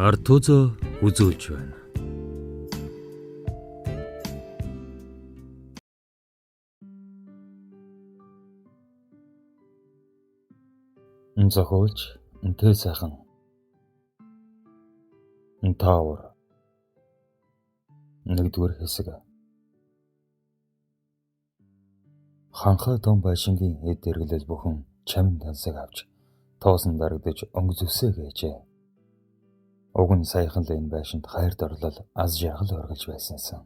Артузо үзүүлж байна. Зохиолч Тэ сайхан. Таавар. Нэгдүгээр хэсэг. Ханхай том байшингийн эд эргэлэл бүхэн чамин тансаг авч тоосон дарагдаж өнгө зүсээ гээжээ. Уг нь саяхан л энэ байшинд хайр дурлал аз жаргал оргилж байсансан.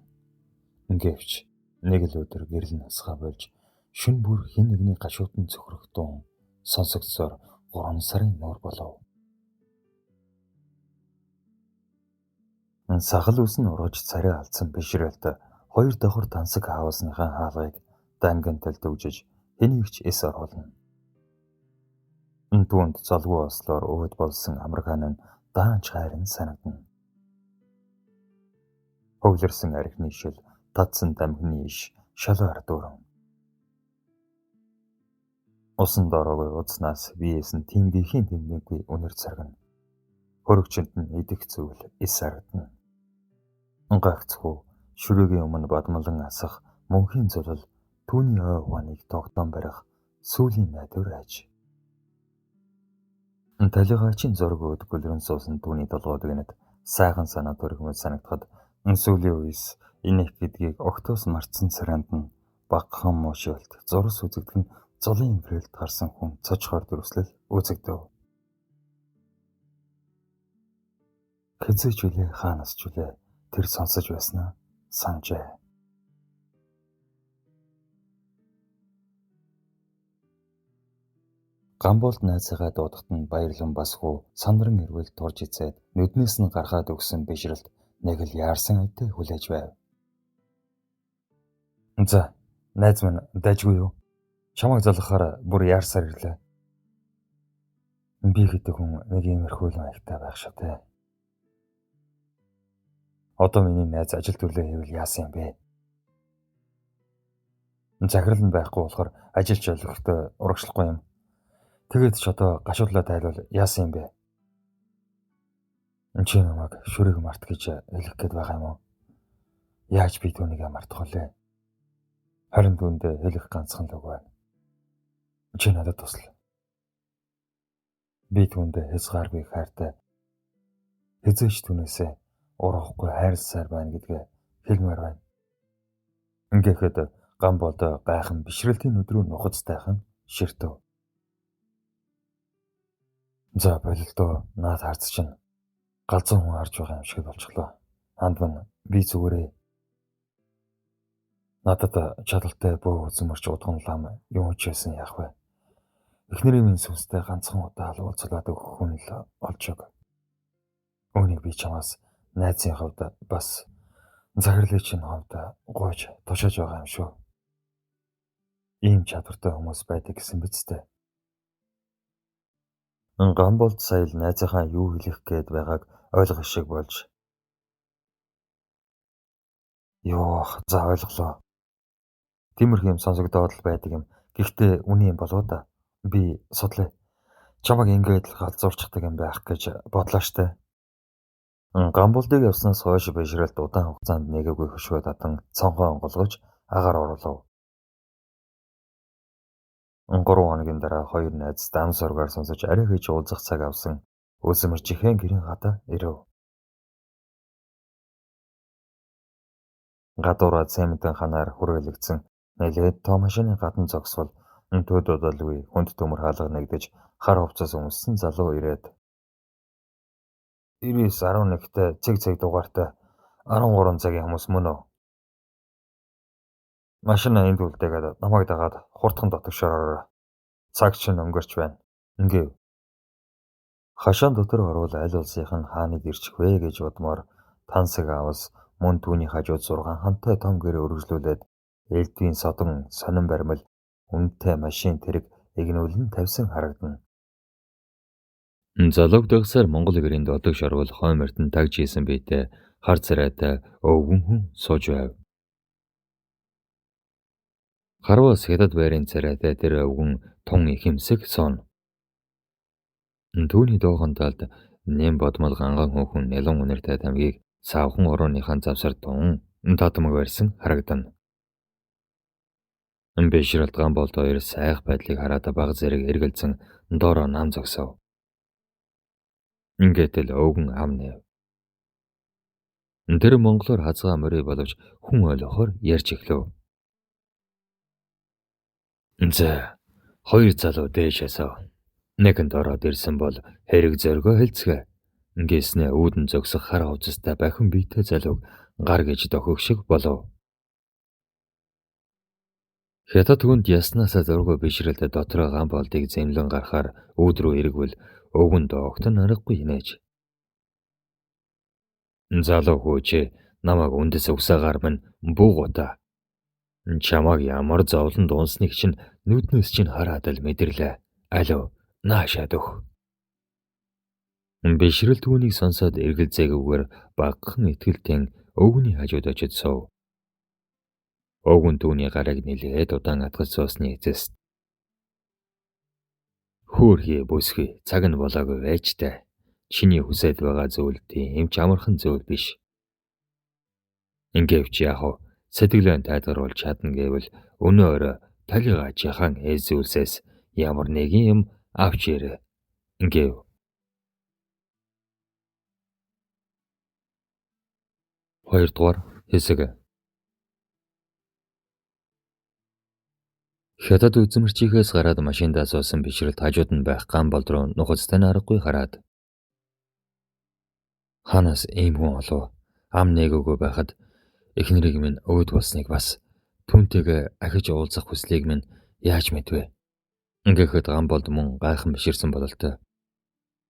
Гэвч нэг л өдөр гэрэл нь асгаа болж шүн бүр хэн нэгний гашуудан цөхрөх дуун сонсогдсоор 3 сарын нуур болов. Сахал ус нь ургаж царай алдсан бишрэлт хоёр давхар тансаг хаусныхаа хаалгыг дангинтал дүүжиж хэнийг ч эс оруулна. Түүнд золгүй ослоор өөд болсон амархан нь даанч хайрын санагдана. Хөглөрсөн архины шил, татсан дамхины иш шалаар дүүрэн. Усан доороогүй удснаас биеэс нь тэмдгийн тэмдэггүй үнэр царгана. Хөрөгчөнд нь идэх зүйл эс харагдана. Гагцхүү шүрээгийн өмнө бадмалан асах мөнхийн зулал түүний ой ухааныг тогтоон барих сүүлийн найдвар аж. Талигаачийн зураг өөд гөлрөн суусан түүний толгойд гэнэт сайхан санаа төрхмөд санагдахад сүүлийн үеэс инех гэдгийг огтоос мартсан царайнд нь багахан муушилт зурс үзэгдэх нь зулын инфрэлт гарсан хүн цочхоор дүрслэл үзэгдэв. Хэзээ ч үлээ хаанаас ч үлээ тэр сонсож байснаа санджээ. Гамболд найзыгаа дуудахад нь баярлан бас хүү сандран эрвэл турж эцээд нүднээс нь гаргаад өгсөн бишрэлт нэг л яарсан айтай хүлээж байв. За, найз минь дайжгүй юу? Чамайг залгахаар бүр яарсаар ирлээ. Би гэдэг хүн нэг иймэрхүү л маягтай байх шүү дээ. Одоо миний найз ажил төлөө хийвэл яасан юм бэ? Захирал нь байхгүй болохоор ажилч олохтой урагшлахгүй юм. Тэгээд ч одоо гашуудлаа тайлвал яасан юм бэ? Чи намайг шүрэг март гэж хэлэх гээд байгаа юм уу? Яаж би түүнийг мартах вүлээ? Харин түүндээ хэлэх ганцхан л үг байна. Чи надад тусал. Би түүндээ хязгааргүй хайртай. Хэзээ ч түүнээсээ урахгүй хайрласаар байна гэдгээ хэлмээр байна. Ингээхэд гам болдоо гайхан бишрэлтийн нүд рүү нухацтайхан ширтэв. За бололдоо наад харц чинь галзуу хүн харж байгаа юм шиг болчихлоо. Анд минь би зүгээрээ надад чадaltaй бөө үзмөрч удган лам юм ч байсан яах вэ? Эхнэрийн минь сүнстэй ганцхан удаа л уулзлаад өгөх хүн л олж өг. Үүнийг би чамаас найзын хувьд бас захирлын чинь хувьд гуйж тушааж байгаа юм шүү. Ийм чадвартай хүмүүс байдаг гэсэн биз дээ. Гамболд сая л найзынхаа юу хэлэх гээд байгааг ойлгох шиг болж ёох за ойлголоо. Тиймэрхүү юм сонсогдоод л байдаг юм. Гэхдээ үнэн юм болов да. Би судлаа. Чамайг ингээд л галзуурчдаг юм байх гэж бодлоо штэ. Гамболдыг явснаас хойш бишрэлт удаан хугацаанд нэгээгүй хөшгөө татан цонхоо онгойлгож агаар оруулав. 3 хоногийн дараа хоёр найз дам сургаар сонсож арай гэж уулзах цаг авсан үзмэржихэн гэрийн гадаа ирэв. Гадуураа цементэн ханаар хүрээлэгдсэн нэлээд тоо машины гадна зогсвол төд удалгүй хүнд төмөр хаалга нэгдэж хар хувцас өмссөн залуу ирээд 99.11-т цэг цэг дугаартай 13 цагийн хүмүүс мөн үү? Машина энд үлдээгээд намайг дагаад хурдхан дотогшоор ороорой. Цаг чинь өнгөрч байна. Ингээв. Хашаан дотор орвол аль улсынх нь хааныг ирчих вэ гэж бодмоор тансаг авас мөн түүний хажууд 6 хантай том гэрээ өргөжлүүлээд элдвийн содон сонин баримл үнэтэй машин тэрэг эгнүүлэн тавьсан харагдана. Залууг дагсаар Монгол гэрийн додогш орвол хойм эрдэнэ тагж ийсэн биетэй хар царайтай өвгөн хүн сууж байв. Харвас хятад байрын царайтай тэр өвгөн тун ихэмсэг сууна. Түүний доохон талд Нэм бодмол ганган хүүхэн нялуун үнэртэй тамгийг савхан урууныхаа завсар тун татмаг барьсан харагдана. Бишрэлт Гамболд хоёр сайх байдлыг хараад баг зэрэг эргэлзэн доороо нам зогсов. Ингээд л өвгөн ам нэв. Тэр монголоор хазгаа мөрий боловч хүн ойлгохоор ярьж эхлэв. За, хоёр залуу дээшээ сав. Нэгэнд ороод ирсэн бол хэрэг зөргөө хэлцгээ. Ингэснээ үүдэн зогсох хар хувцастай бахин биетэй залууг гар гэж дохих шиг болов. Хятад хүнд яснаасаа зургүй бишрэлд дотроо Гамболдыг зэмлэн гарахаар үүд рүү эргвэл өвгөн доогт нь аргагүй хинээж. Залуу хүү чи намайг үндэс угсаагаар минь буугуудаа. Чамайг ямар зовлон дунсныг чинь нүднээс чинь хараад л мэдэрлээ. Алив наашаад өг. Бишрэл түүнийг сонсоод эргэлзээгүйгээр багахан итгэлтэн өвгөний хажууд очиж суув. Өвгөн түүний гарыг нилээд удаан атгаж суусны эцэст хөөрхий бүсгүй цаг нь болоогүй байж та. Чиний хүсээд байгаа зүйл тийм ч амархан зүйл биш. Ингээвч яах вэ? Сэтгэлээ тайлгаруулж чадна гэвэл өнөө орой талигаачийнхаа эз зүйлсээс ямар нэгэн юм авч ирээ. Ингээв. Хоёрдугаар хэсэг. Хятад үзмэрчийнхээс гараад машиндаа суусан бишрэлт хажууд нь байх Гамболд руу нухацтай нь аргагүй хараад ханаас ийм хүн олов. Ам нээгөөгүй байхад эхнэрийг минь өөд болсныг бас түүнтэйгээ ахиж уулзах хүслийг минь яаж мэдвэ? Ингэхэд Гамболд мөн гайхан биширсэн бололтой.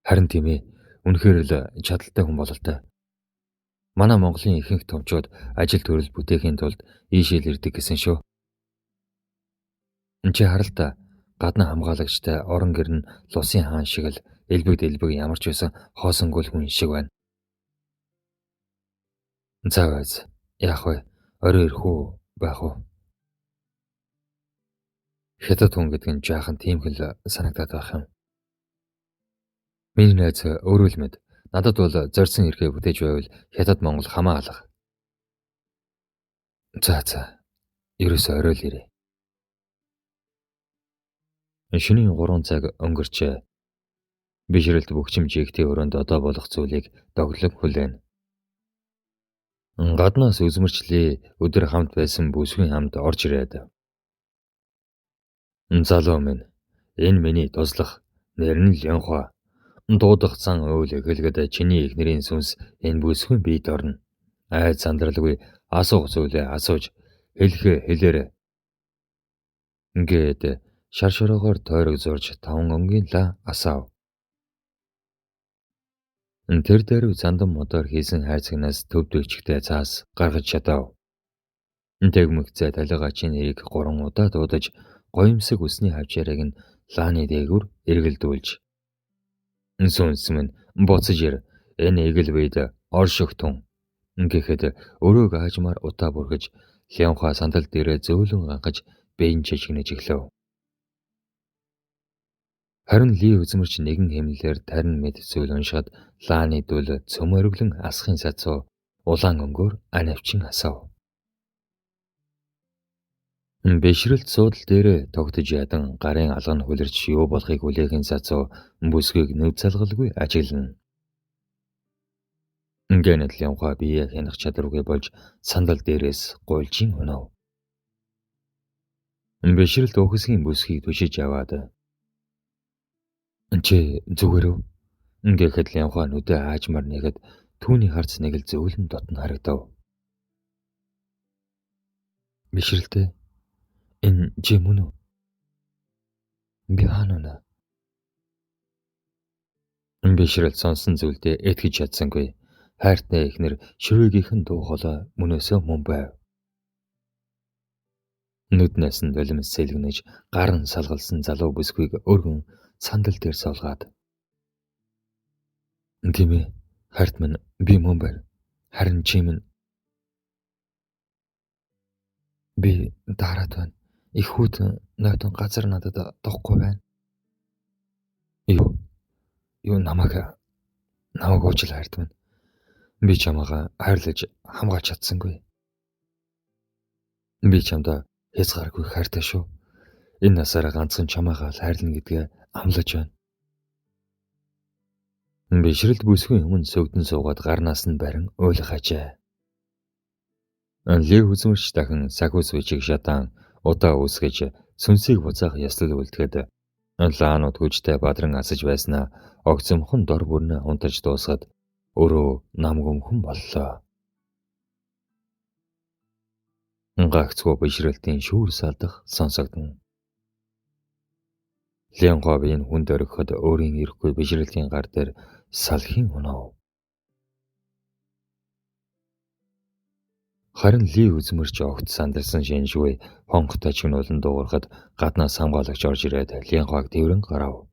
Харин тийм ээ, үнэхээр л чадaltaй хүн бололтой. Манай Монголын ихэнх томчууд ажил төрөл бүтээхийн тулд ийшээ л ирдэг гэсэн шүү. Энд чи харалта гадна хамгаалагчтай орон гэр нь лусын хаан шиг л элбэг дэлбэг ямар ч байсан хоосонгүй л хүн шиг байна. За байз. Яах вэ? Орой ирэх үү? Байх уу? Хятад хүн гэдэг нь жаахан тийм хэл санагдаад байх юм. Миний найз өөрөө л мэд. Надад бол зорьсон эрхээ бүтээж байвал Хятад Монгол хамаа алга. За за. Ерөөсөө орой л ирээ. Шөнийн 3 цаг өнгөрчээ. Бишрэлт бөхчим жигтийн өрөөнд одоо болох зүйлийг доглог хүлээнэ. Гаднаас үзмэрчлээ өдөр хамт байсан бүсгүй хамт орж ирээд. Залуу минь, энэ миний туслах нэр нь Лянхуа. Дуудах зан үйл эхлэхэд чиний эхнэрийн сүнс энэ бүсгүй биед орно. Айд сандралгүй асуух зүйлээ асууж хэлэхээ хэлээрэй. Ингээд шар шороогоор тойрог зурж 5 өнгийн лаа асаав. Тэр дээр зандан модоор хийсэн хайрцагнаас төвд өчгтэй цаас гаргаж чадав. Тэгмэгцээ талигаачийн нэрийг 3 удаа дуудаж гоёмсог үсний хавчаарыг нь лааны дээгүүр эргэлдүүлж. Сүнс минь буцаж ир, энэ эгэл үед оршигтун. Гэхэд өрөөг аажмаар утаа бүргэж Лянхуа сандал дээрээ зөөлөн ганхаж бэн чижгэнэж эхлэв. Харин Ли үзмэрч нэгэн хэмнэлээр тарин мэд зүйл уншихад лааны дүл цөм өргөлөн асхын сацуу улаан өнгөөр анивчин асав. Бишрэлт суудал дээрээ тогтож ядан гарын алга нь хөлөрч юу болохыг хүлээхийн сацуу бүсгүйг нүд залгалгүй ажиглана. Гэнэт Лянхуа биеэ хянах чадваргүй болж сандал дээрээс гуйлжин унав. Бишрэлт үхсгийн бүсгийг түшиж аваад чи зүгээр үү? Гэхэд Лянхуа нүдээ аажмаар нэгэд түүний харц нэг л зөөлөн дотн харагдав. Бишрэлтээ энэ чи мөн үү? Би хаана вэ? Бишрэлт сонсон зүйлдээ итгэж чадсангүй. Хайртны эхнэр ширүүгийнхэн дуу хоолой мөнөөсөө мөн байв. Нүднээс нь долимс сэлгэнэж гар нь салгалсан залуу бүсгүйг өргөн сандал дээр суулгаад. Тийм ээ, хайрт минь би мөн байв. Харин чи минь би дараад байна. Их хүйтэн нойтон газар надад дохгүй байна. Юу намайг Намайг уучил хайрт минь. Би чамайгаа хайрлаж хамгаалж чадсангүй. Би чамд хязгааргүй хайртай шүү. Энэ насаараа ганцхан чамайгаа л хайрлана гэдгээ амлаж байна. Бишрэлт бүсгүй өмнө сөгдөн суугаад гарнаас нь барин уйлах ажээ. Ли хүзмэрч дахин сахиус бичиг шатаан удаа үүсгэж сүнсийг буцаах ёслол үлдэхэд лаанууд хүчтэй бадран асаж байснаа огцомхон дор бүрнээ унтаж дуусгаад өрөө нам гүмхэн боллоо. Гагцхүү бишрэлтийн шүүр салдах сонсогдоно. Лянхоо энэ хүнд орхиход өөрийн ирэхгүй бишрэлтийн гар дээр салхийн унав. Харин Ли үзмэрч огт сандарсан шинжгүй хонхтой чигнүүлэн дуугарахад гаднаас хамгаалагч орж ирээд Лянхоог тэврэн гарав.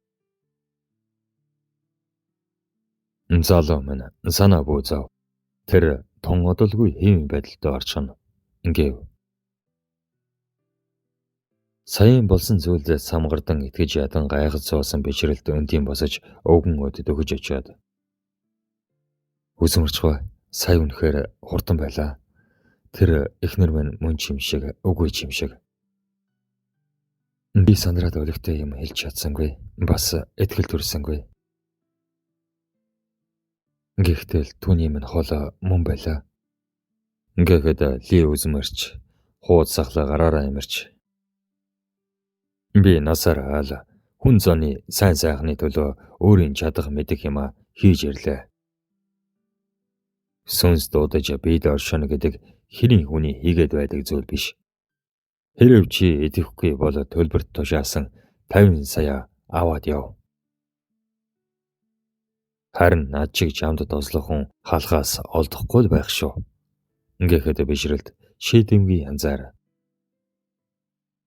Залуу минь санаа бүү зов. Тэр тун одолгүй хэвийн байдалтай орчихно гэв. Саяын болсон зүйлд самгардан итгэж ядан гайхаж суусан бишрэлт өндийн босож өвгөн өдөд өгөж очиод. Үзмэрч гоо сая үнэхээр хурдан байлаа. Тэр эхнэр минь мөн чим шиг үгүй чим шиг. Би сандраад өлегтэй юм хэлж чадсангүй. Бас итгэл төрсөнгүй. Гэхдээ л түүний минь хоолой мөн байлаа. Гэхэд Ли үзмэрч хууд сахлаа гараараа эмэрч. Би насаар аал хүн зооны сайн сайхны төлөө өөрийн чадах мэдэх юмаа хийж ирлээ. Сүнс дуудаж бид оршино гэдэг хэрийн хүний хийгээд байдаг зүйл биш. Хэрв чи идэвхгүй бол төлбөрт тушаасан 50 сая аваад яв. Харин над чиг чамд туслах хүн халахаас олдохгүй л байх шүү. Гэхэд бишрэлт шийдэмгий янзаар.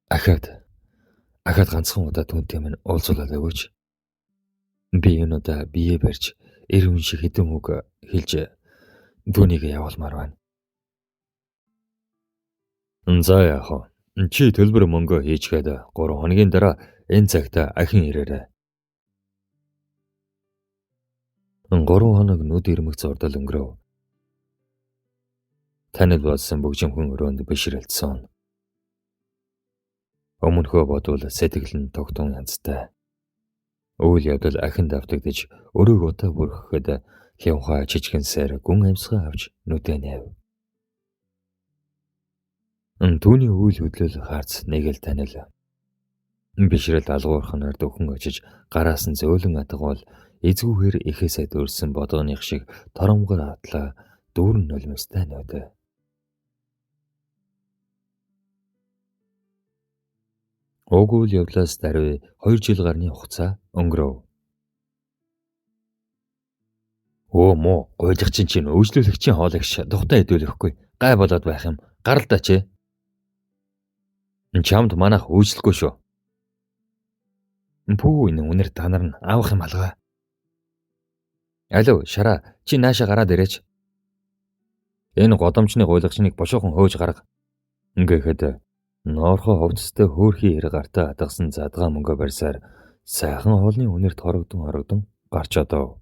Ахаад ганцхан удаа түүнтэй минь уулзуулаад өгөөч. Би энэ удаа бие барьж эр хүн шиг хэдэн үг хэлж түүнийг явуулмаар байна. За яах вэ? Чи төлбөр мөнгөө хийчгээд 3 хоногийн дараа энэ цагт ахин ирээрэй. 3 хоног нүд ирмэх зурдал өнгөрөв. Танил болсон бөгжимхэн өрөөнд бишрэлтсэн. Өмнөхөө бодвол сэтгэл нь тогтун янзтай. Үйл явдал ахин давтагдаж өрөөг удаа бүрхэхэд Лявхаа жижигэнсээр гүн амьсгаа авч нүдээ нээв. Түүний үйл хөдлөл харц нэг л танил. Бишрэлт алгуурханаар дөхөн очиж гараас нь зөөлөн атгавал эзгүүхээр эхээсээ дөрсөн бодгоных шиг торомгор атлаа дүүрэн нулимстай нүд. Уг үйл явдлаас даруй 2 жил гарны хугацаа өнгөрөв. Өө муу, гуйлагчин чинь үйлчлүүлэгчийн хоолагч тухтай хэдүүлэхгүй гай болоод байх юм. Гаралдаа чи. Чамд манайх үйлчлэхгүй шүү. Пүү энэ үнэр та нар нь авах юм алгаа. Алив шараа чи нааша гараад ирээч. Энэ годомчны гуйлагчныг бошоохон хөөж гарга. Ингээд ноорхоо хувцастай хөөрхий хэрэг гартаа атгасан задгаа мөнгө барьсаар сайхан хоолны үнэрт хорогдон гарч одов.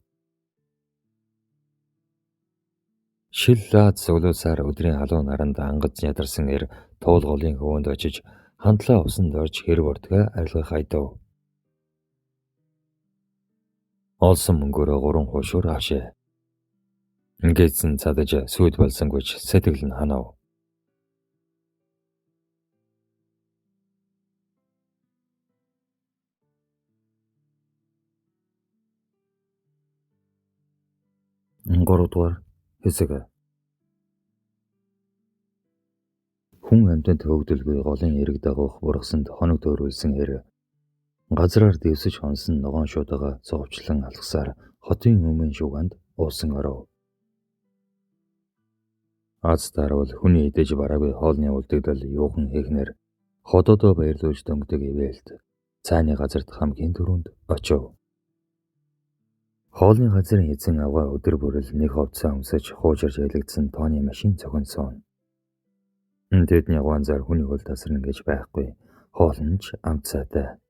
Шил лаад цуглуулсаар өдрийн халуун наранд ангаз ядарсан эр туул голын хөвөнд очиж хандлаа усанд орж хэр бурдгаа арилгах айдав. Олсон мөнгөөрөө 3 хушуур авшээ. Ингэсэн цадаж сүйд болсонгүй ч сэтгэл нь ханав. Гуравдугаар хэсэг. Хүн амьтанд хөөгдөлгүй голын эрэг дагуух бургасанд хоног төөрүүлсэн эр газраар дэвсэж хонсон ногоон шуудагаа цовчлон алгасаар хотын өмнө шуганд уусан оров. Аз дарвал хүний идэж бараагүй хоолны үлдэгдэл юухан эхнэр ходоодоо баярлуулж дөнгөдөг ивээлт цайны газарт хамгийн түрүүнд очив. Хоолны газрын эзэн авгаа өдөр бүрэл нэг хувцас өмсөж хуужирч ялагдсан тооны машин цохин сууна. Тэдний гуанзаар хүний хөл тасарна гэж байхгүй. Хоол нь ч амт сайтай.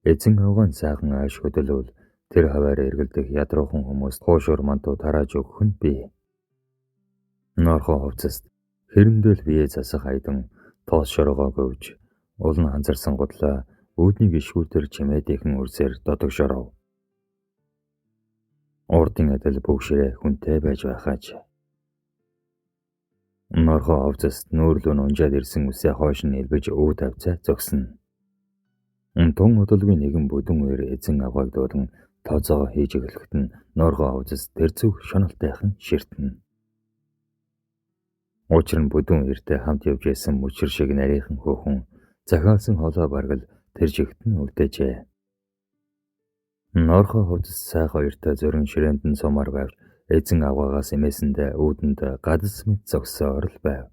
Эзэн авгаа нь сайхан ааш хөдөлвөл Тэр хаваар эргэлдэх ядруухан хүмүүс хуушуур мантуу тарааж өгөх нь бий. Норхоо хувцаст хэрэндэл бие засах айдан тоос шоргоо гөвж улан ханзарсан гудлаа үүдний гишгүүр дээр чимээдийнхэн үрсээр додогшоров. Урдын адил бөгшрээ хүнтэй байж байхаж. Норхоо хувцаст нүүрлөө нь унжаад ирсэн үсээ хойш нь элбэж өө тавьцаа зогсно. Тун удалгүй нэгэн бүдүүн үер эзэн авгааг дуудан тооцоогоо хийж эхлэхэд нь норхоо хувцас тэр зүг шонолтойхон ширтэнэ. Учир нь бүдүүн үертэй хамт явж байсан мөчөр шиг нарийнхан хөөхөн захиалсан хоолой бараг л тэр жигт нь үлдээжээ. Норхоо хувцас сайх хоёртой зөрөн ширээнд нь сумаар байвч эзэн авгаагаас эмээсэндээ үүдэнд гадас мэт зогссоор л байв.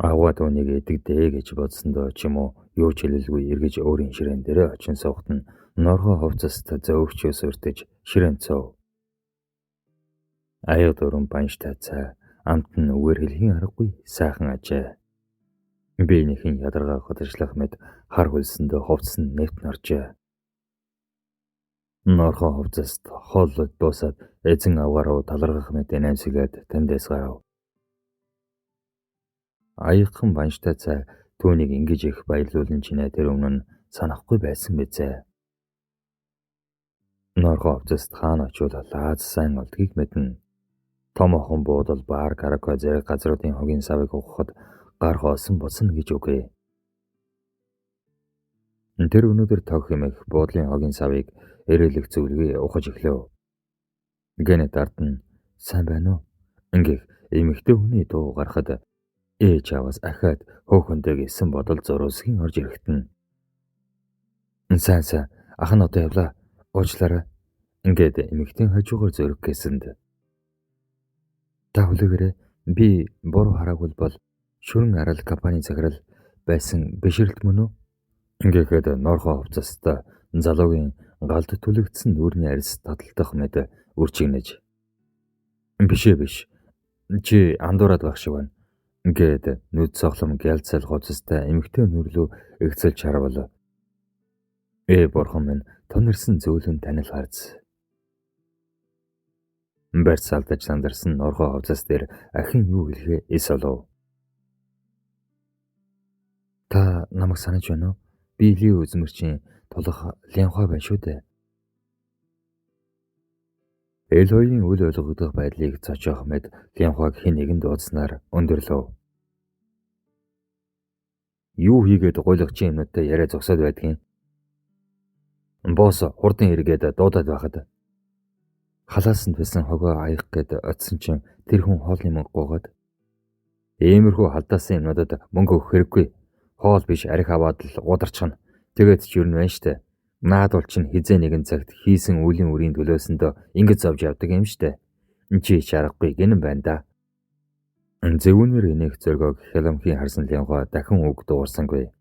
Авгаа түүнийг эдэгдээ гэж бодсондоо ч юм уу юу ч хэлэлгүй эргэж өөрийн ширээн дээрээ очин суухад нь норхоо хувцаст зөөгчөөс өртөж ширээнд суув. Аяг дөрөн банштай цай амт нь үгээр хэлхийн аргагүй сайхан ажээ. Биенийхэн ядаргаа годожлох мэт хар хөлсөндөө хувцас нь нэвт норжээ. Норхоо хувцаст хооллоод дуусаад эзэн авгаа руу талархах мэт инээмсэглээд тэндээс гарав. Аягхан банштай цай түүнийг ингэж их баярлуулан чинээ тэр өмнө нь санахгүй байсан бизээ. Норхоо хувцаст хаана очивол лааз сайн олдгийг мэднэ. Томоохон буудал, бар, караоке зэрэг газруудын хогийн савыг ухахад гар хоосон буцна гэж үгүй. Тэр өнөөдөр тог хэмээх буудлын хогийн савыг эрэлэх зөвлөгөө ухаж эхлэв. Гэнэт ард нь сайн байна уу? Ингэх эмэгтэй хүний дуу гарахад ээж аваас ахиад хөөхөндөө гэсэн бодол зурусгийн орж ирэхэд нь. Сайн сайн ах нь одоо явлаа. Уучлаарай. Ингээд эмэгтэй хажуугаар зөрөх гэсэнд. Та хүлээгээрэй. Би буруу хараагүй бол шүрэн арал компани захирал байсан бишрэлт мөн үү? Ингээд норхоо хувцастай залуугийн галд түлэгдсэн нүүрний арьс таталтах мэт үрчигнэж. Биш ээ биш. Чи андуураад байх шиг байна. Ингээд нүд цоглом гялцал хувцастай эмэгтэй нүрлөө эгцэлж харвал. Ээ бурхан минь тонорсон зөөлөн танил харц. Барьц алдаж сандарсан норхоо хувцас дээр ахин юу хэлэхээ эс олов. Та намайг санаж байна уу? Би Ли үзмэрчийн тулах Лянхой байна шүү дээ. Эл хоёрын үл ойлгогдох байдлыг цочоох мэт Лянхойг хэн нэгэн дуудсанаар өндөрлөв. Юу хийгээд гуйлагчийн юмнуудтай яриа зогсоод байдгийг. Босс хурдан эргээд дуудаад байхад халаасанд байсан хогоо аях гээд очсон чинь тэр хүн хоолны мөнгө гуйгаад иймэрхүү халдаасан юмнуудад мөнгө өгөх хэрэггүй. Хоол биш арх аваад л гударчихна. Тэгээд ч юу нь байна штэ. Наадвал чинь хизээ нэгэн цагт хийсэн үлийн үрийн төлөөсөндөө ингэж зовж явдаг юм штэ. Чи ч аргагүй гинэн байна да. Зөвүүнээр энийх зөргөөг хяламхийн харсан Лянхой дахин үг дуугарсангүй.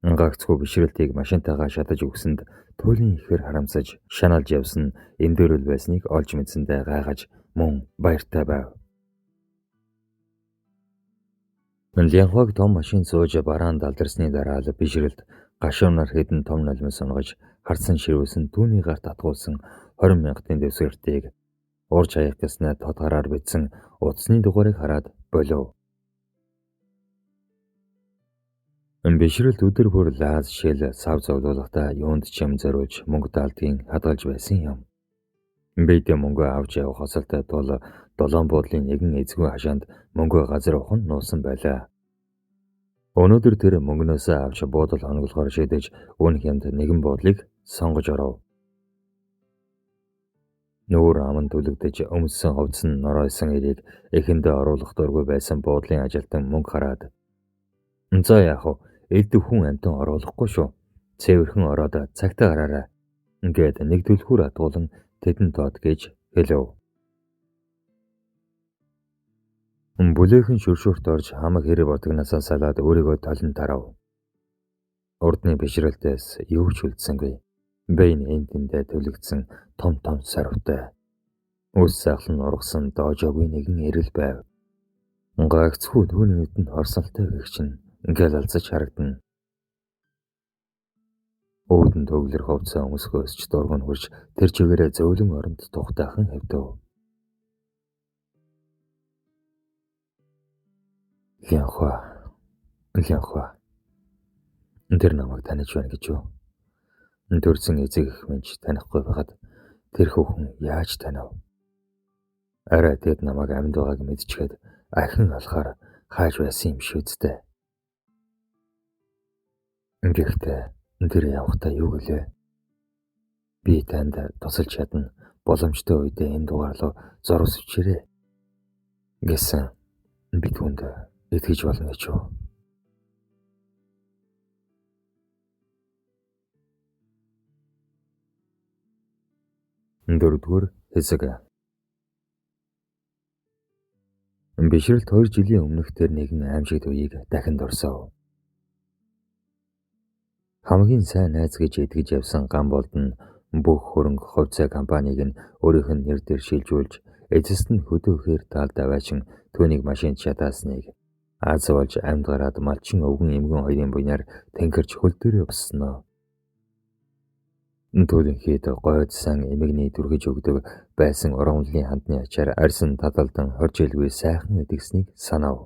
Гагцхүү бишрэлтийг машинтайгаа шатаж өгсөнд туйлын ихээр харамсаж шаналж явсан эндөрөл байсныг олж мэдсэндээ гайхаж мөн баяртай байв. Лянхойг том машин сууж бараан далдарсны дараа л бишрэлт гашуунаар хэдэн том нулимс унгаж харсан ширүүсэн түүний гарт атгуулсан 20 мянгатын дэвсгэртийг урж хаях гэснээр тод гараар бичсэн утасны дугаарыг хараад болов. Бишрэлт өдөр бүр лааз шил сав зовлуулахдаа юунд ч юм зориулж мөнгө даалдгийн хадгалж байсан юм. Бид мөнгө авч явах хосолтой тул долоон буудлын нэгэн эзгүй хашаанд мөнгө газар ухан нуусан байлаа. Өнөөдөр тэр мөнгнөөсөө авч буудал хоноглохоор шийдэж үн хямд нэгэн буудлыг сонгож оров. Нүүр аман түлэгдэж өмссөн хувцас нь норойсон эрийг эхэндээ оруулах дургүй байсан буудлын ажилтан мөнгө хараад "За яах вэ? Элдв хүн амьтан оруулахгүй шүү. Цэвэрхэн ороод цагтаа гараарай" ингээд нэг түлхүүр атгуулан тэдэнд тод гэж хэлв. Бүлээхэн шүршүрт орж хамаг хэрэг бодогнаасаа салаад өөрийгөө толон тарав. Урдны бишрэлтээс юу ч үлдсэнгүй. Бэйн энд тэндээ түлэгдсэн том том сорвтой. Үс сахлан ургасан доожоогүй нэгэн эрэл байв. Гагцхүү түүний нүдэнд хорсолтой гэгч нь ингээл алзаж харагдана. Үүдэн төвлөр хувцас өмсгөөс ч дургуун хурж тэр чигээрээ зөөлөн оронд тухтайхан хэвдэв. Лянхуа. Лянхуа. Тэр намайг таних байна гэж юу? Төрсөн эцэг эх минь ч танихгүй байхад тэр хүүхэн яаж танив? Арай тэд намайг амьд байгааг мэдчихэд ахин алхаар хааж байсан юм шиг үсттэй. Гэхдээ тэр явахдаа юу гэлээ? Би танд тусалж чадна. Боломжтой үедээ энэ дугаар руу зурвас өчээрэй гэсэн. Би түүнд итгэж болно гэж юу? Дөрөвдүгээр хэсэг. Бишрэлт 2 жилийн өмнөх тэр нэгэн аимшигт үеийг дахин дурсав. Хамгийн сайн найз гэж итгэж явсан Гамболд нь бүх хөрөнгө хувьцаа компанийг нь өөрийнх нь нэр дээр шилжүүлж эцэст нь хөдөөхөр талд аваачин түүнийг машинд шатаасныг аз болж амьд гараад малчин өвгөн эмгэн хоёрын буйнаар тэнгэрч хөл дээрээ босноо. Төлөнхийд гойд сан эмэгний дүргэж өгдөг байсан ургамлын хандны ачаар арьсан таталдан 20 жилгүй сайхан эдгэснийг санав.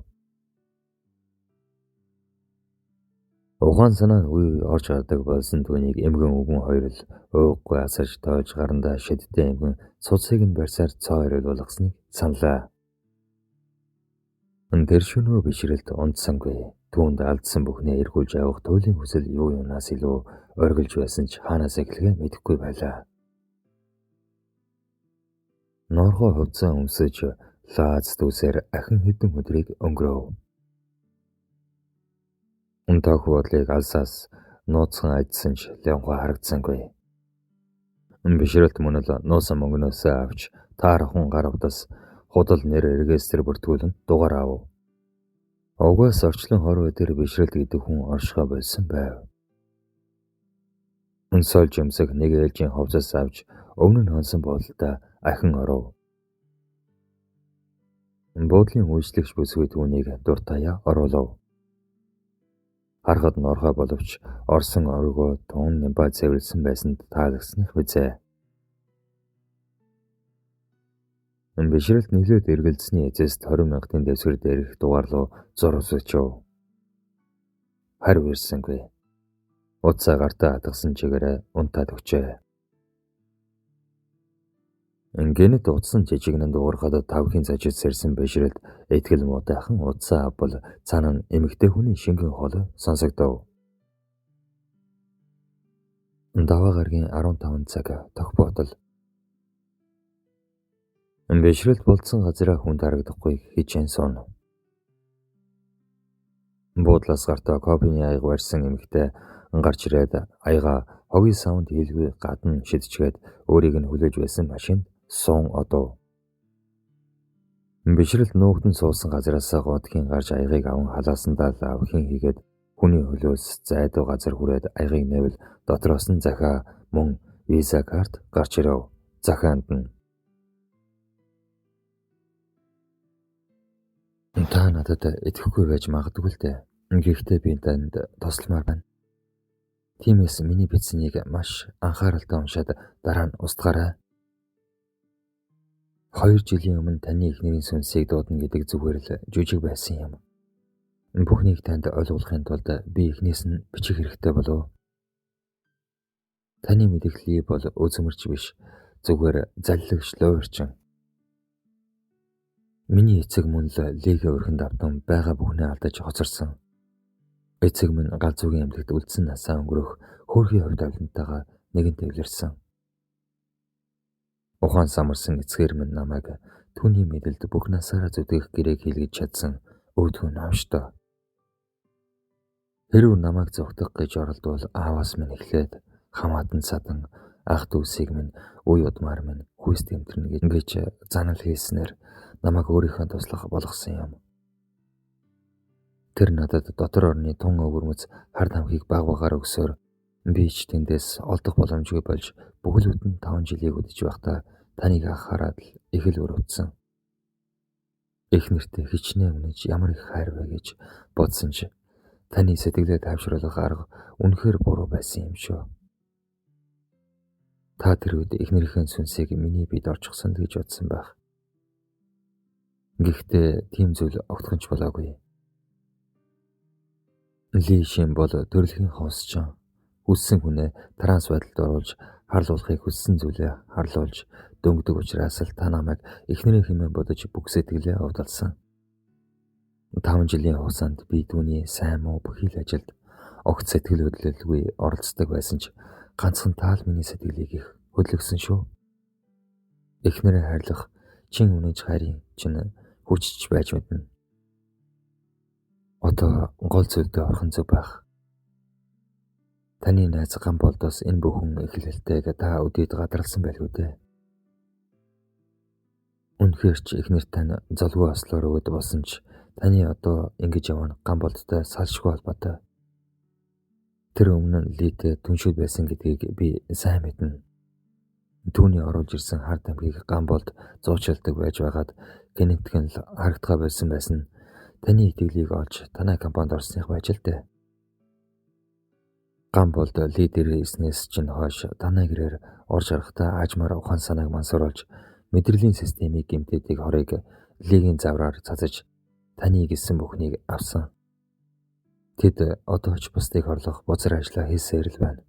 Ухаан санаа нь үе үе орж гардаг болсон түүнийг эмгэн өвгөн хоёр л ууггүй асарч тойлж гарандаа шидтэй эмгэн цуцыг нь барьсаар цоо ирэл болгосныг саналаа. Тэр шөнөө бишрэлт унтсангүй. Түүнд алдсан бүхнээ эргүүлж авах туйлын хүсэл юу юунаас илүү оргилж байсан ч хаанаас эхлэхээ мэдэхгүй байлаа. Норгоо хувцас өмсөж лааз дүүсээр ахин хэдэн өдрийг өнгөрөв. Тох бодлыг алсаас нууцхан ажсан ч Лянхуа харагдсангүй. Бишрэлт мөн л нуусан мөнгнөөсөө авч таархан гар утас худал нэр регистр бүртгүүлэн дугаар авав. Угаас орчлон хорвоо дээр бишрэлт гэдэг хүн оршихоо болсон байв. Сольж өмсөх нэг ээлжийн хувцас авч өмнө нь хонсон буудалдаа ахин оров. Буудлын үйлчлэгч бүсгүй түүнийг дуртаяа оруулав. Харахад норхой боловч орсон оргоо тун нямба цэвэрлсэн байсанд таалагдсаных бизээ. Бишрэлт нөлөөд эргэлзсэний эцэст 20 мянгатын дэвсгэр дээрх дугаар руу зур өсөжв. Хариу ирсэнгүй. Утсаа гартаа хатгасан чигээрээ унтаад өгчээ. Гэнэт утсан жижигнэн дуугарахад тавхийн зажид сэрсэн бишрэлт итгэл муутайхан утсаа авбал цаана нь эмэгтэй хүний шингэн хоолой сонсогдов. Даваа гарагийн 15 цаг тох бодол. Бишрэлт болцсон газраа хүн дарагдахгүй хичээн сууна. Буудлаас гартаа кофений аяга барьсан эмэгтэй гарч ирээд аяга хогийн савнд хийлгүй гадна шидчгээд өөрийг нь хүлээж байсан машинд суун одов. Бишрэлт нуугдан суусан газраасаа годгийн гарч аягийг аван халаасандаа лавхийн хийгээд хүний хөлөөс зайдуу газар хүрээд аягийг нээвэл дотроос нь захиа мөн виза карт гарч ирэв. Захианд нь та надад итгэхгүй байж магадгүй л дээ. Гэхдээ би танд тусламаар байна. Тиймээс миний бичсэнийг маш анхааралтай уншаад дараа нь устгаарай. 2 жилийн өмнө таны эхнэрийн сүнсийг дуудана гэдэг зүгээр л жүжиг байсан юм. Бүхнийг танд ойлгуулахын тулд би эхнээс нь бичих хэрэгтэй болов. Таны мэдэх Ли бол үзмэрч биш, зүгээр заллагч луйварчин. Миний эцэг мөн л Лигээ өрхөнд автан байгаа бүхнээ алдаж хоцорсон. Эцэг минь галзуугийн эмнэлэгт үлдсэн насаа өнгөрөх хөөрхий хувь тавилантайгаа нэгэн тэвлэрсэн. Ухаан самарсан эцгээр минь намайг түүний мэдэлд бүх насаараа зүтгэх гэрээг хийлгэж чадсан өвдгөө новштой. Хэрв намайг зугтах гэж оролдвол ааваас минь эхлээд хамаатан садан ах дүүсийг минь үе удмаар минь хүйс тэмтрэнэ гэж занал хийснээр намайг өөрийнхөө туслах болгосон юм. Тэр надад дотор орны тун өвөрмөц хар тамхиг баг багаар өгсөөр би ч тэндээс олдох боломжгүй болж бүхэл бүтэн 5 жилийг үдэж байхдаа таныг анхаарал их л өрөвдсөн. Их нэртэй хичнээн үнэж ямар их хайр вэ гэж бодсон ч таны сэтгэлээ тайвшруулах арга үнэхээр буруу байсан юм шүү. Та тэр үед эхнэрийнхээ сүнсийг миний биед орчихсон л гэж бодсон байх. Гэхдээ тийм зүйл огтхон ч болоогүй. Ли Шин бол төрөлхийн ховсчин. Хүссэн хүнээ транс байдалд оруулж харлуулахыг хүссэн зүйлээ харлуулж дөнгөдөг учраас л та намайг эхнэрээ хэмээн бодож бүх сэтгэлээ овдолсон. 5 жилийн хугацаанд би түүний сайн муу бүхий л ажилд огт сэтгэл хөдлөлгүй оролцдог байсан ч ганцхан таал миний сэтгэлийг их хөдлөсөн шүү. Эхнэрээ хайрлах чин үнэж хайрын чинь хүчж байж мэднэ. Одоо гол зүйлдээ орхон зөв байх. Таны найз Гамболдоос энэ бүхэн эхлэлтэйг та өдийд гадралсан байлгүй дээ. Үнэхээр ч эхнэр тань золгүй ослоор өгöd болсон ч таны одоо ингэж яваа нь Гамболдтой салшгүй холбоотой. Тэр өмнө нь Литэй түншүүд байсан гэдгийг би сайн мэднэ. Түүний оруулж ирсэн хар тамхиг Гамболд зуучилдаг байж байгаад гэнэтхэн л харагдгаа болсон байсан нь таны итгэлийг олж танай компанид орсных байж л дээ. Гамболд лидер ирснээс чинь хойш танай гэрээр орж гарахдаа аажмаар ухаан санааг мансууруулж мэдрэлийн системийг гэмтээдэг хорыг лигийн завраар цацаж таны гэсэн бүхнийг авсан. Тэд одоо ч бусдыг хорлох бузар ажлаа хийсээр л байна.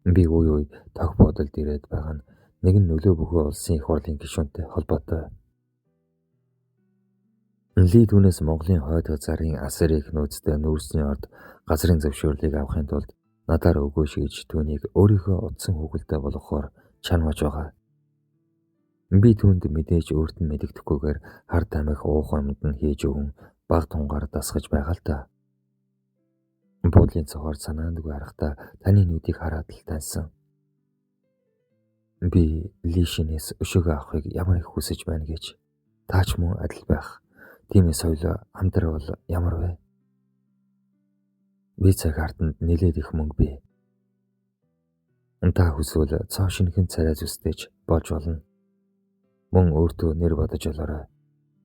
Би үе үе тох бодолд ирээд байгаа нь нэг нь нөлөө бүхий улсын их хурлын гишүүнтэй холбоотой. Ли түүнээс Монголын хойд зарын асар их нөөцтэй нүүрсний орд газрын зөвшөөрлийг авахын тулд надаар өгөөш гэж түүнийг өөрийнхөө утсан хүүхэлдэй болгохоор чармааж байгаа. Би түүнд мэдээж өөрт нь мэдэгдэхгүйгээр хар тамхи уух юмд нь хийж өгөн баг тунгаар дасгаж байгаа л та. Буудлын цохоор санаандгүй харахтаа таны нүдийг хараад л таньсан. Би Лишинээс өшөөгөө авахыг ямар их хүсэж байна гэж таач мөн адил байх. Тиймээс соёл хамтрал ямар вэ? Би цаг хартанд нэлээд их мөнгө бий. Та хүсвэл цоо шинэхэн царай зүстэйч болж болно. Мөн өөртөө нэр бодож олоорой.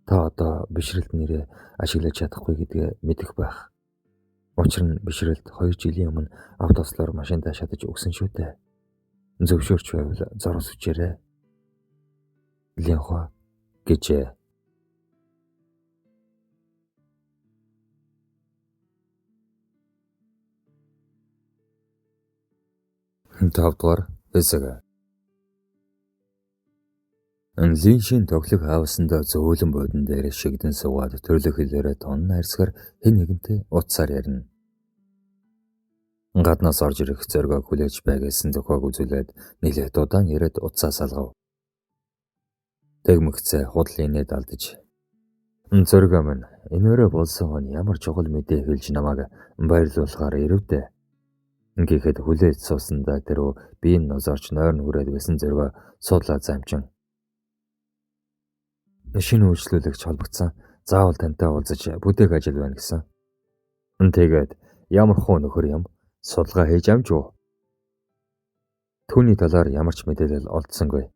Та одоо бишрэлт нэрээ ашиглаж чадахгүй гэдгээ мэдэх байх. Учир нь бишрэлт 2 жилийн өмнө автослоор машиндаа шатаж өгсөн шүү дээ. Зөвшөөрч байвал зурус хүчээрэй. Линхо гэжээ. Тавдугаар хэсэг. Линшийн тоглох хаусанд зөөлөн буудан дээр шигдэн суугаад төрлөх хэлээрээ тун найрсгаар хэн нэгэнтэй утсаар ярина. Гаднаас орж ирэх зоригоо хүлээж бай гэсэн зохиог үзүүлээд нэлээд удаан яриад утсаа салгав. Тэгмэгцээ худал инээд алдаж. Зоригоо минь энэ өрөө болсон хүн ямар чухал мэдээ хэлж намайг баярлуулахаар ирэв дээ. Гэхэд хүлээж суусандаа тэрүү би нозорч нойрон хүрээд байсан зоригоо суудлаа замчин. Шинэ үйлчлүүлэгч холбогдсон. Заавал тантай уулзаж бүтээх ажил байна гэсэн. Тэгээд ямар хуу нөхөр юм судалгаа хийж амж уу? Түүний талаар ямар ч мэдээлэл олдсонгүй.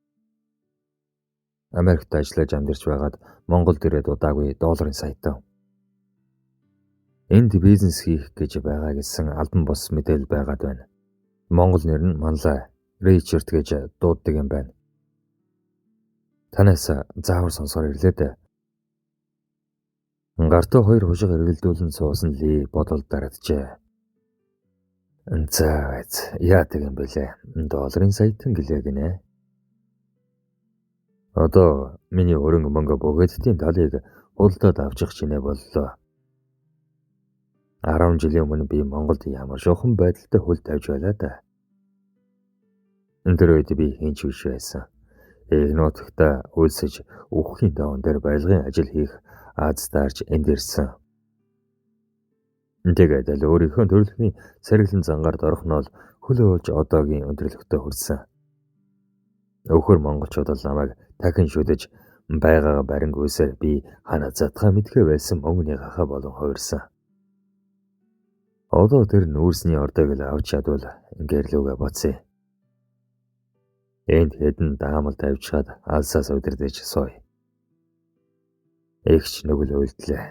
Америкт ажиллаж амьдарч байгаад Монголд ирээд удаагүй долларын саятан. Энд бизнес хийх гэж байгаа гэсэн албан бус мэдээлэл байгаад байна. Монгол нэр нь Манлай, Ричард гэж дууддаг юм байна. Танаас заавар сонсоор ирлээ дээ. Гартаа хоёр хушиг эргэлдүүлэн суусан Ли бодолд дарагджээ. За яадаг юм бэлээ. Долларын саятан гэлээ гинэ. Одоо миний хөрөнгө мөнгө бөгөөддийн талыг худалдаад авчих чинээ боллоо. 10 жилийн өмнө би Монголд ямар шухан байдалтай хөл тавьж байлаа да. Тэр үед би хинч биш байсан. Эх нутагта үлсэж үхэхийн даван дээр барилгын ажил хийх аз дарж энд ирсэн. Тэгээд л өөрийнхөө төрөлхийн сэргэлэн зангаар дорхнол хөлөө уулж одоогийн өндөрлөгтөө хүрсэн. Өхөр монголчууд бол намайг дахин шүдэж байгаагаа барингүйсээр би хана задгаа мэдхээ байсан мөнгөний гахаа болон хувирсан. Одоо тэр нүүрсний ордыг л авч чадвал гэрлүүгээ боцъё. Энд хэдэн даамал тавьчихад алсаас удирдах сууя. Эгч нүгэл уйлдлээ.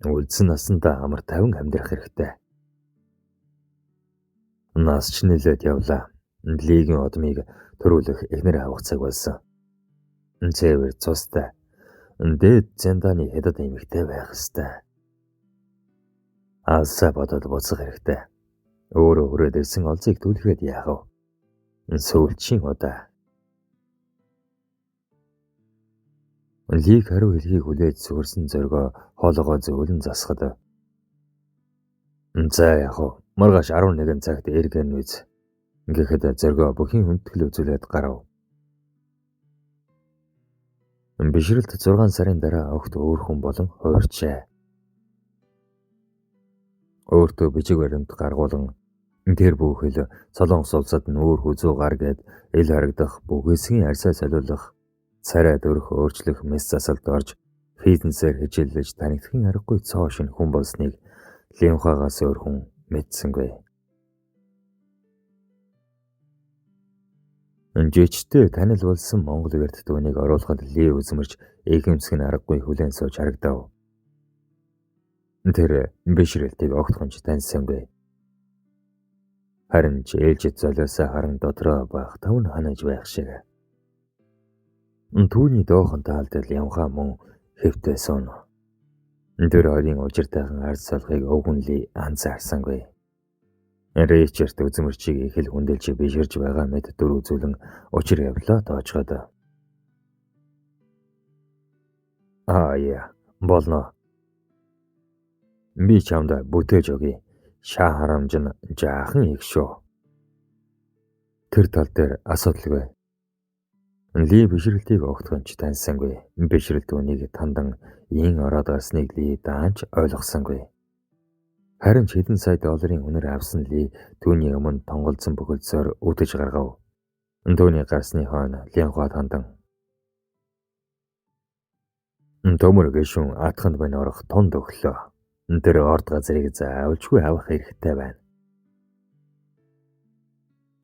Үлдсэн насандаа амар тавин амьдрах хэрэгтэй. Нас ч нэлээд явлаа. Лигийн одмыг төрүүлэх эхнэр авах цаг болсон. Цэвэр цустай. Дээд зэндааны хятад эмэгтэй байх ёстой. Алсаа бодоод буцах хэрэгтэй. Өөрөө хүрээд ирсэн олзыг түлхээд яах вэ? Сүүлчийн удаа. Лиг хариу хэлхийг хүлээж сүгэрсэн зөргөө хоолоогоо зөөлөн засахад. За яах вэ? Маргааш 11 цагт эргэн үз. Гэхэд зөргөө бүхийн хүндэтгэл үзүүлээд гарав. Бишрэлт 6 сарын дараа огт өөр хүн болон хуурчээ. Өөртөө бичиг баримт гаргуулан тэр бүхэл Солонгос улсад нүүр хүзүү гар гээд ил харагдах бүхээсгийн арьсаа солиулах, царай дөрөх өөрчлөх мэс засалд орж фитнесээр хичээллэж танигдахын аргагүй цоо шинэ хүн болсныг Линхуагаас өөр хүн мэдсэнгүй. Жичтэй танил болсон Монгол эрд түүнийг оруулахад Ли үзмэрч ихэмсэг нь аргагүй хүлээн сууж харагдав. Тэр бишрэлтийг огтхонч таньсангүй. Харин ч ээлжид золиосоо харан дотроо байх тав нь ханаж байх шиг. Түүний доохон таалд Лянхаа мөн хэвтэй сууна. Тэр хоёрын ужиртайхан ард солихыг өвгөн Ли анзаарсангүй. Ричард үзмэрчийг их л хүндэлж биширж байгаа мэт дүр үзүүлэн учир явлаа тоочход. Аа яа, болно. Би чамд бүтээж өгье. Шаа харамж нь жаахан их шүү. Тэр тал дээр асуудалгүй. Ли бишрэлтийг огтхонч таньсангүй. Бишрэлт үүнийг тандан ийн ороод гарсныг Ли даанч ойлгосонгүй. Харин ч хэдэн сая долларын үнэр авсан Ли түүний өмнө тонголзон бохирдсоор үдэж гаргав. Түүний гарсны хойно Лянхуа тандан. Төмөр гишүүн атханд минь орох тунд өглөө. Тэр орд газрыг заавалжгүй авах эрхтэй байна.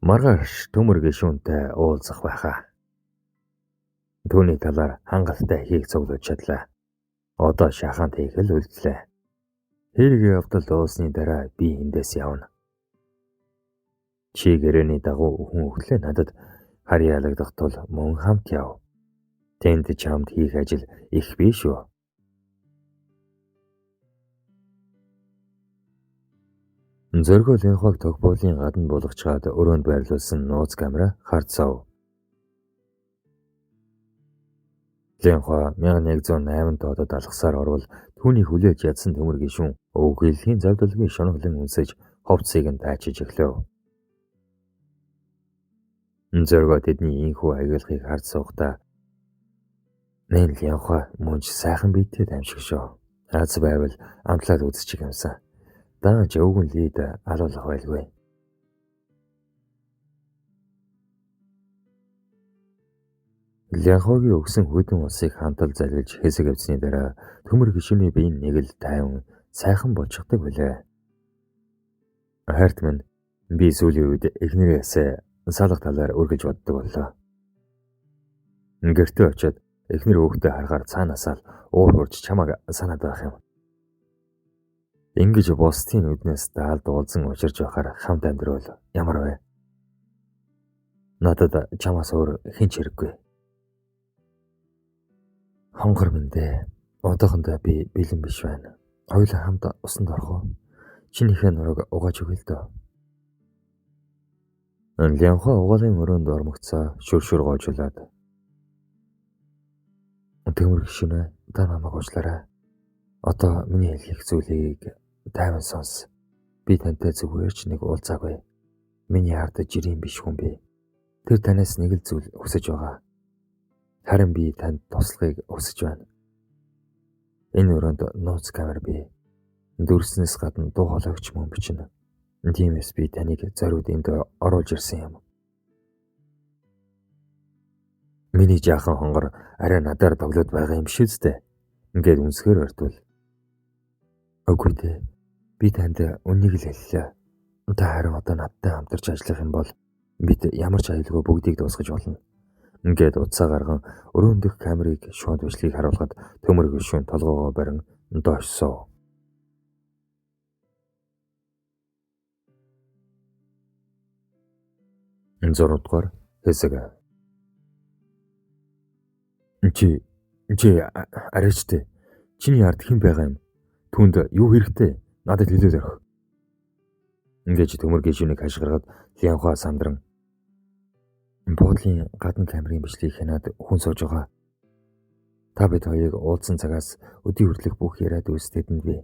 Маргааш төмөр гишүүнтэй уулзах байхаа. Түүний талаар хангалттай ихийг цуглуулж чадлаа. Одоо шахаанд хийх л үлдлээ. Хэрэг явдал дуусны дараа би эндээс явна. Чи гэрээний дагуу хүн өглөө надад харьяалагдах тул мөн хамт яв. Тэнд чамд хийх ажил их биш үү? Зөргөө Линхуаг тогбоолын гадна буулгачаад өрөөнд байрлуулсан нууц камера харцав. Линхуа 1108 тоодод алгасаар орвол түүний хүлээж ядсан төмөр гишүүн өвгөлхийн завдалгүй шоноглон үнсэж хувцсыг нь таачиж эхлэв. Зөргөө тэдний ийнхүү аягалахыг харж суухдаа "Нэн Линхуа мөн ч сайхан биетэй дамжиг шүү. Аз байвал амтлаад үзчих юмсан. Дааж өвгөн лид алуулах байлгүй." Лянхогийн өгсөн хүйтэн усыг хамтал залгилж хэсэг явсны дараа төмөр гишүүний бие нэг л тайван сайхан болчихдог билээ. Хайрт минь, би сүүлийн үед эхнэрээсээ салах талаар үргэлж боддог боллоо. Гэртээ очиод эхнэр хүүхдээ харахаар цаанаасаа л уур хурж чамайг санаад байх юм. Ингэж бусдын нүднээс даалд уулзан учирч байхаар хамт амьдрал ямар вэ? Надад чамаас өөр хэн ч хэрэггүй. Хонгор минь дээ. Одоохондоо би бэлэн биш байна. Хоёулаа хамт усанд орох уу? Чинийхээ нурууг угааж өгье л дөө. Лянхуа угаалгын өрөөнд ормогцоо шүр шүр гоожуулаад. Төмөр гишүүнээ, та намайг уучлаарай. Одоо миний хэлэх зүйлийг тайван сонс. Би тантай зүгээр ч нэг уулзаагүй. Миний ард жирийн биш хүн би. Тэр танаас нэг л зүйл хүсэж байгаа. Харин би танд туслахыг хүсэж байна. Энэ өрөөнд нууц камер бий. Дүрснээс гадна дуу хоолойгч мөн бичнэ. Тиймээс би таныг зориуд энд оруулж ирсэн юм. Миний жаахан хонгор арай надаар тоглоод байгаа юм шиг үстэй. Ингээд үнсгээр ортвол. Үгүй дээ. Би танд үннийг л хэллээ. Та харин одоо надтай хамтарч ажиллах юм бол бид ямар ч аюулгүй бүгдийг дуусгаж болно. Ингээд утсаа гарган өрөөнд дэх камерыг шууд бичлэгийг харуулхад төмөр гишүүн толгоогоо барин доош суув. 6 дугаар хэсэг. Чи арайчтай. Чиний ард хэн байгаа юм? Түүнд юу хэрэгтэй? Надад хэлээд орхи. Ингэж төмөр гишүүнийг хашгираад Лянхуа сандран буудлын гадна камерын бичлэгийг хянаад хүн сууж байгаа. Та бид хоёрыг уулзсан цагаас өдий хүртэлх бүх яриад үйлс тэдэнд бий.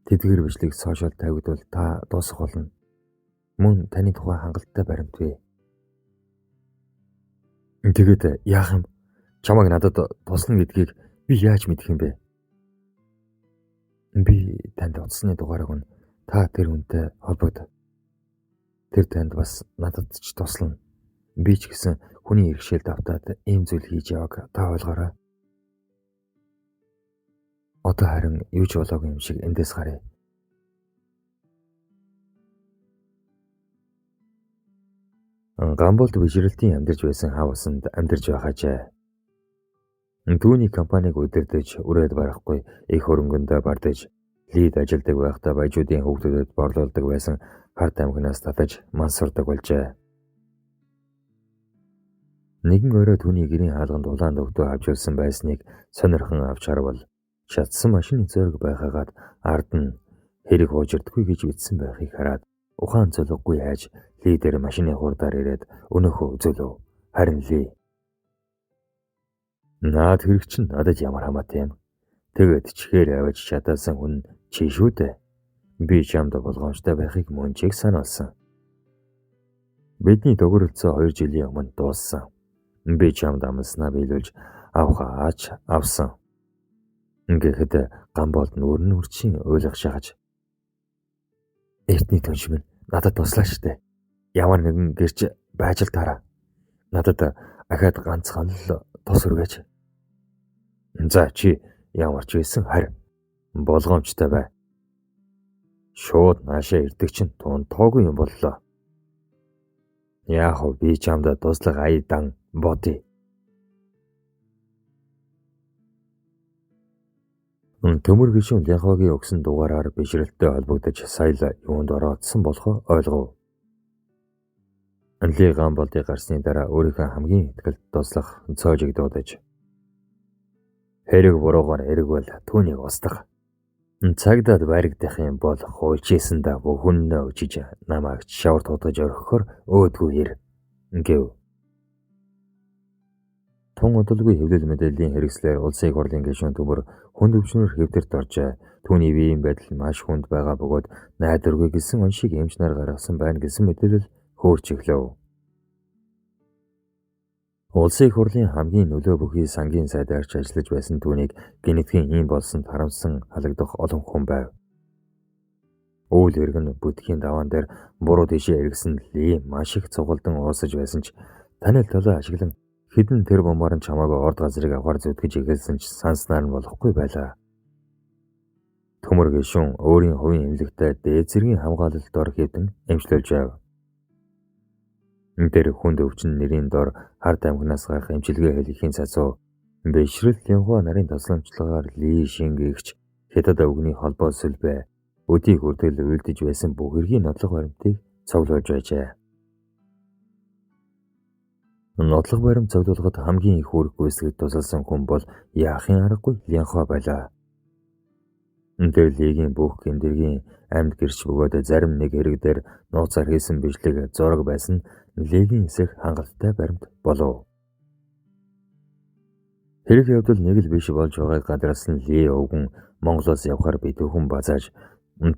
Тэдгээр бичлэг сошиал тавигдвал та дуусах болно. Мөн таны тухай хангалттай баримт бий. Тэгээд яах юм? Чамайг надад туслана гэдгийг би яаж мэдэх юм бэ? Би танд утасны дугаарыг өгнө. Та тэр хүнтэй холбогд. Тэр танд бас надад ч туслана. Би ч гэсэн хүний иргэшээлд автаад ийм зүйл хийж явааг та ойлгоорой. Одоо харин юу ч болоогүй юм шиг эндээс гаръя. Гамболд бишрэлтийн амьдарч байсан хаусанд амьдарч байхаажээ. Түүний компаниг удирдах үрээд барахгүй их хөрөнгөндөө бардаж лид ажилдаг байхдаа баяжуудын хүүхдүүдэд борлуулдаг байсан хар тамхинаас татаж мансурдаг болжээ. Нэгэн орой түүний гэрийн хаалганд улаан догдоо авчулсан байсныг сонирхон авч харвал шатсан машины зөөрг байхаагаад ард нь хэрэг хуужирдаггүй гэж бичсэн байхыг хараад ухаан золгогүй хайж лидер машины хурдаар ирээд өнөөхөө үзүүлв. Харин Ли наад хэрэг чинь надад ямар хамаатай юм. Тэгээд чихээр аваж чадаасан хүн чи шүү дээ. Би чамд болгоомжтой байхыг мөн чиг санаалсан. Бидний төгөрлөлцөө 2 жилийн өмнө дууссан. Би чамд амласнаа биелүүлж авах аач авсан. Ингээд Гамболд нүүр нь үрчин уйлах шахаж. Эртний түнш минь надад туслаа штэ. Ямар нэгэн гэрч байж л таараа. Надад ахаад ганцхан л тус өргөөч. За чи ямар ч байсан харь болгоомжтой бай. Шууд наашаа ирдэг чинь тун тоогүй юм боллоо. Яах вэ, би чамд туслах аядан бодъё. Төмөр гишүүн Лянхуагийн өгсөн дугаараар бишрэлттэй холбогдож сая л юунд ороодсон болохоо ойлгов. Ли Гамболдыг гарсны дараа өөрийнхөө хамгийн ихтгэлд туслах цоожиг дуудаж хэрэг буруугаар эргвэл түүнийг устгах. Цагдаад баригдах юм бол хуульчээсэндээ бүхүннөө өчиж намайг шаварт худаж орхихоор өөдгүй ир гэв. Тун удалгүй хэвлэл мэдээллийн хэрэгслээр улсын их хурлын гишүүн төмөр хүнд өвчнөр хэвтэрт оржээ. Түүний биеийн байдал маш хүнд байгаа бөгөөд найдваргүй гэсэн оншиг эмч нар гаргасан байна гэсэн мэдээлэл хөөрч эхлэв. Улсын их хурлын хамгийн нөлөө бүхий сангийн сайдаарч ажиллаж байсан түүнийг гэнэтгийн ийм болсонд харамсан халагдах олон хүн байв. Үйл хэрэг нь бүдгийн даваан дээр буруу тийшээ эргэсэн Ли маш их цугалдан уурсаж байсан ч танил талаа ашиглан хэдэн тэр бомбаар нь чамааг орд газрыг авахар зүтгэж эхэлсэн ч санснаар нь болохгүй байлаа. Төмөр гишүүн өөрийн хувийн эмнэлэгтээ дээд зэргийн хамгаалалт дор хэвдэн эмчлүүлж байв. Тэр хүнд өвчин нэрийн дор хар тамхинаас гарах эмчилгээ хийхийн цацуу бишрэл Лянхуа нарын тусламжлагаар Ли Шингэгч Хятад өвгөний холбоо сүлбэ өдийг хүртэл уйлдэж байсан бүх хэргийн нотлох баримтыг цуглуулж байжээ. Нотлох баримт цуглуулахад хамгийн их үүрэг гүйцэтгэж тусалсан хүн бол яахын аргагүй Лянхуа байлаа. Тэр Лигийн бүх гэмдэргийн амьд гэрч бөгөөд зарим нэг хэрэг дээр нууцаар хийсэн бичлэг зураг байсан Лигийн эсрэг хангалттай баримт болов. Хэрэг явдал нэг л биш болж байгааг гадарсан Ли өвгөн Монголоос явхаар битүүхэн базааж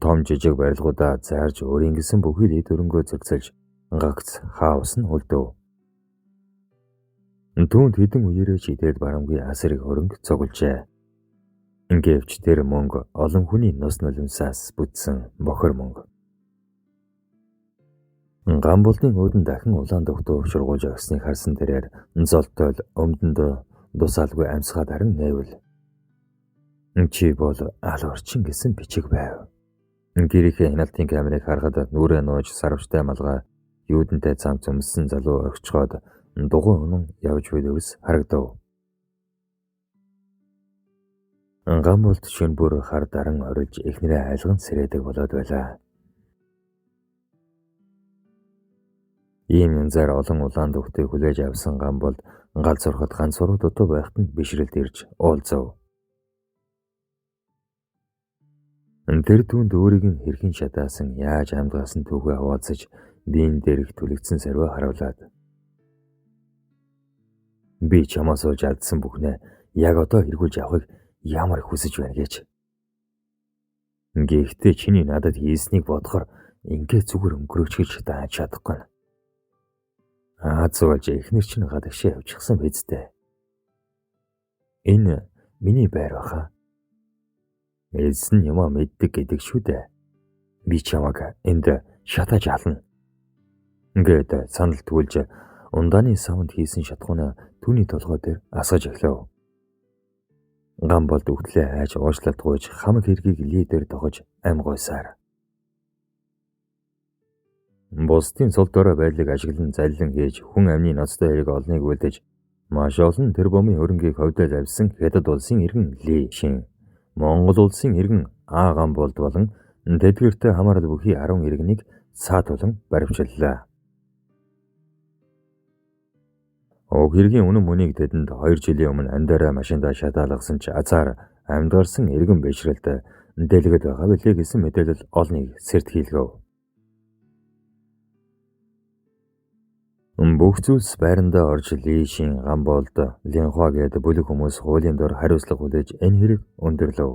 том жижиг барилгуудаа заарж өөрийн гэсэн бүхий л эд хөрөнгөө зөрчилж гагц хаус нь үлдэв. Түүнд хэдэн үеэрээ ч идээд барамгүй асар их хөрөнгө цуглажээ. Гэвч тэр мөнгө олон хүний нус нулимсаас бүтсэн бохир мөнгө. Гамболдын үүдэн дахин улаан догтуу шургуулж өгснгийг харсан тэрээр золтол өмдөндөө дусаалгүй амьсгаа даран нээвэл чи бол ал орчин гэсэн бичиг байв. Гэрийнхээ хяналтын камерыг харахад нүрээ нууж сарвчтай малгай юудэнтэй цамц өмссөн залуу орхичхоод дугуй унан явж буй дүрс харагдав. Гамболд шөнө бүр хар даран орилж эхнэрээ айлган сэрээдэг болоод байлаа. Ийм янзаар олон улаан дөхтийг хүлээж авсан Гамболд гал зурхад ганц уруу дутуу байхад нь бишрэлд ирж уулзав. Тэр түүнд өөрийг нь хэрхэн шатаасан, яаж амьдгаасан түүхээ хаваалцаж, биеийн дээрх түлэгдсэн сарвиа харуулад би чамаас олж алдсан бүхнээ яг одоо эргүүлж авахыг ямар их хүсэж байна гэж. Гэхдээ чиний надад хийснийг бодохоор ингээ зүгээр өнгөрөөч гэж дааж чадахгүй. Аз болж эхнэр чинь гадагшаа явчихсан биз дээ. Энэ миний байр баха. Эзэн юмаа мэддэг гэдэг шүү дээ. Би чамайг энд шатааж ална. Ингээд санал түлж ундааны савнд хийсэн шатхуунаа түүний толгой дээр асгаж эхлэв. Гамболд үхтлээ айж уучлалт гуйж хамаг хэргийг лидер тогож ам гойсаар. Бусдын сул дорой байдлыг ажиглан заллин хийж хүн амны ноцтой хэрэг олныг үлдэж маш олон тэрбумын хөрөнгийг ховдоо завьсан Хятад улсын иргэн Ли Шин, Монгол улсын иргэн А Гамболд болон тэдгэртэй хамаарал бүхий 10 иргэнийг саатуулан баривчлалаа. Уг хэргийн үнэн мөнийг тэдэнд 2 жилийн өмнө андаараа машиндаа шатаалгасан ч азар амьд гарсан иргэн бишрэлд дэлгэд байгаа билээ гэсэн мэдээлэл олныг сэртгийлгэв. Бүх зүйлс байрандаа орж Ли Шин, Гамболд, Линхуа гээд бүлэг хүмүүс хуулийн дор хариуцлага хүлээж энэ хэрэг өндөрлөв.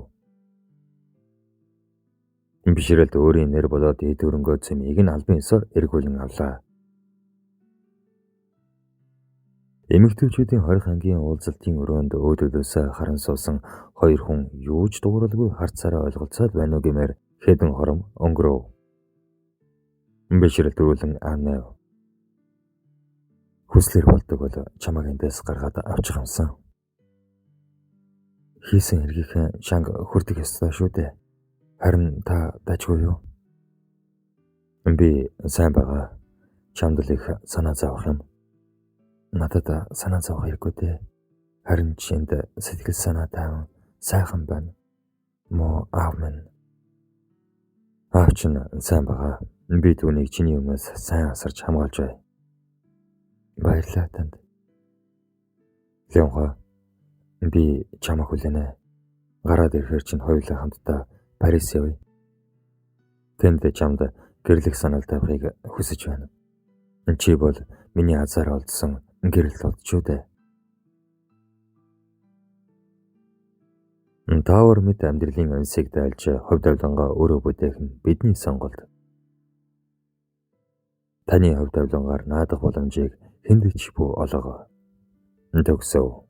Бишрэлд өөрийн нэр болоод эд хөрөнгөө цэмийг нь албан ёсоор эргүүлэн авлаа. Эмэгтэйчүүдийн 20 ангийн уулзалтын өрөөнд өөдөөсөө харан суусан хоёр хүн юу ч дууралгүй харцаараа ойлголцоод байна уу гэмээр хэдэн хором өнгөрөв. Бишрэл дөрвөлэн аанав. Хүслээр болдог бол чамайг эндээс гаргаад авчих юмсан. Хийсэн хэргийнхээ шанг хүртэх ёстой шүү дээ. Харин та дажгүй юу? Би сайн байгаа. Чамд л их санаа зовох юм. Надад санаа зовох хэрэггүй дээ. Харин чинд сэтгэл санаа тайван сайхан байна. Муу аав минь. Аав чинь сайн байгаа. Би түүнийг чиний өмнөөс сайн асарч хамгаалж бай. Баярлалаа танд. Левха, би чамайг хүлээнэ. Гараад ирэхээр чинь хоёулаа хамтдаа Парис явъя. Тэнд чамд гэрлэх санал тавихыг хүсэж байна. Чи бол миний азар олдсон гэрэл болдчоо дээ. Таавар мэт амьдралын өнсийг дайлж хувь тавилангаа өөрөө бүтээх нь бидний сонголт. Таны хувь тавилангаар наадах боломжийг хүнд ч бүү олгоо. Төгсөв.